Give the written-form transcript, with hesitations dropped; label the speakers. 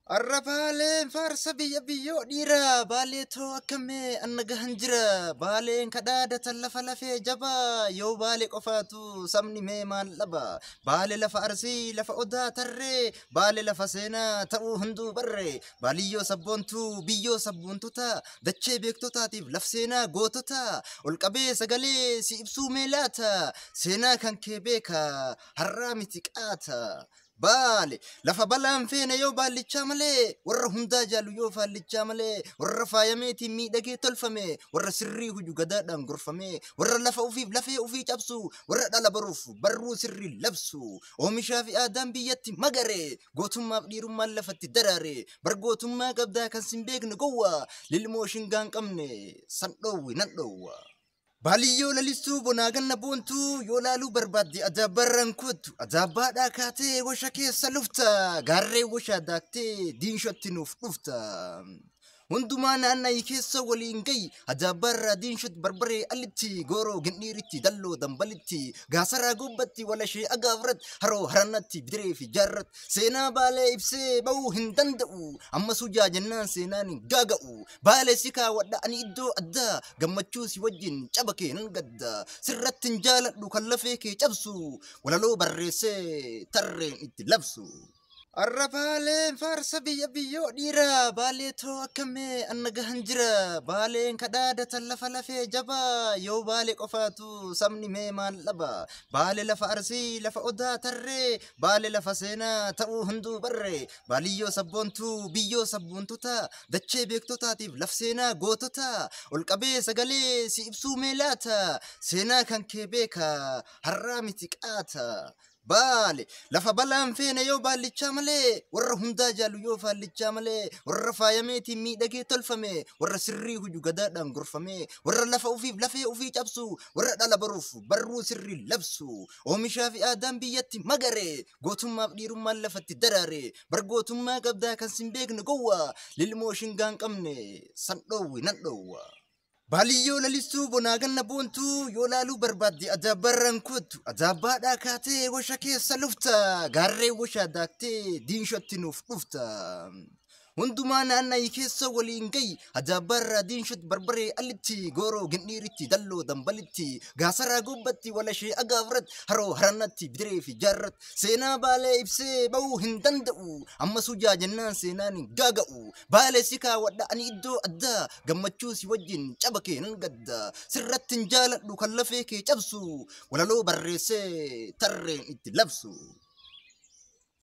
Speaker 1: Har'a Baaleen faarsa biyya biyyoo dhiira. Baalee too akkamee anna gahan jira. Baaleen kadhaadatan lafa lafee jabaa. Yoo Baalee qofaatu sabni mee maal dhaba. Baalee lafa Arsii lafa Odaa tarree. Baalee lafa seenaa ta'uu hunduu barree. Baaliyyoo sabboontuu biyyoo sabboontota. Dachee beektotaatiif laf seenaa gootota. Ol qabee sagalee si ibsuu mee laata. Seenaa kan kee beeka har'aa miti qaata. Baale lafa balaan feene yoo baallichaa malee, warra hundaa jaalu yoo faallichaa malee, warra faayameetiin miidhagee tolfame, warra sirrii huju gadaadhaan gorfame, warra lafa ufiif lafee ufii cabsu, warra dhala baruuf barruu sirrii labsu, oomishaa fi aadaan biyyatti magare, gootummaaf dhiirummaan lafatti daraare, bar gootummaa qabdaa kan sin beekne gowwa, lilmoo shingaan qabne san dhoowwi nan dhoowwa. Baaliyyoo lalistuu bonaa ganna boontuu yoo laaluu barbaadde ajaa'ibbarraan kottu, ajaa'ibbaadhaa kaatee washa keessa lufta, gaarree washaa daaktee diinshotti nuuf dhufta. Hundumaa naanna'ii keessa waliin gahi, ajaa'ibbarraa diinshotti barbaree alitti, gooroo gindhiiritti, dalloo dambalitti, gaasaraa gobbatti, walashee agaafratti, haroo harannatti, bidiree fi jaarratti, seenaa Baalee ibsee ba'uu hin danda'u, amma sujaa jennaan seenaan hin gaaga'u. Baalee si kaawwadha ani iddoo addaa, gammachuu si wajjin caba kee nan gadda, sirratti hin jaaladhu kan lafee kee cabsu, walaloo barreessee tarreen itti labsu. Har'a Baaleen faarsa biyya biyyoo dhiira. Baalee too akkamee anna gahan jira. Baaleen kadhaadatan lafa lafee jabaa. Yoo Baalee qofaatu sabni mee maal dhaba. Baalee lafa Arsii lafa Odaa tarree. Baalee lafa seenaa ta'uu hunduu barree. Baaliyyoo sabboontuu biyyoo sabboontota. Dachee beektotaatiif laf seenaa gootota. Ol qabee sagalee si ibsuu mee laata. Seenaa kan kee beeka har'aa miti qaata. Baale lafa balaan feene yoo baallichaa malee, warra hundaa jaalu yoo faallichaa malee, warra faayameetiin miidhagee tolfame, warra sirrii huju gadaadhaan gorfame, warra lafa ufiif lafee ufii cabsu, warra dhala baruuf barruu sirrii labsu, oomishaa fi aadaan biyyatti magare, gootummaaf dhiirummaan lafatti daraare, bar gootummaa qabdaa kan sin beekne gowwa, lilmoo shingaan qabne san dhoowwi nan dhoowwa. Baaliyyoo lalistuu bonaa ganna boontuu yoo laaluu barbaadde ajaa'ibbarraan kottu, ajaa'ibbaadhaa kaatee washa keessa lufta, gaarree washaa daaktee diinshotti nuuf dhufta. Hundumaa naanna'ii keessa waliin gahi, ajaa'ibbarraa diinshotti barbaree alitti, gooroo gindhiiritti, dalloo dambalitti, gaasaraa gobbatti, walashee agaafratti, haroo harannatti, bidiree fi jaarratti, seenaa Baalee ibsee ba'uu hin danda'u, amma sujaa jennaan seenaan hin gaaga'u. Baalee si kaawwadha ani iddoo addaa, gammachuu si wajjin caba kee nan gadda, sirratti hin jaaladhu kan lafee kee cabsu, walaloo barreessee tarreen itti labsu.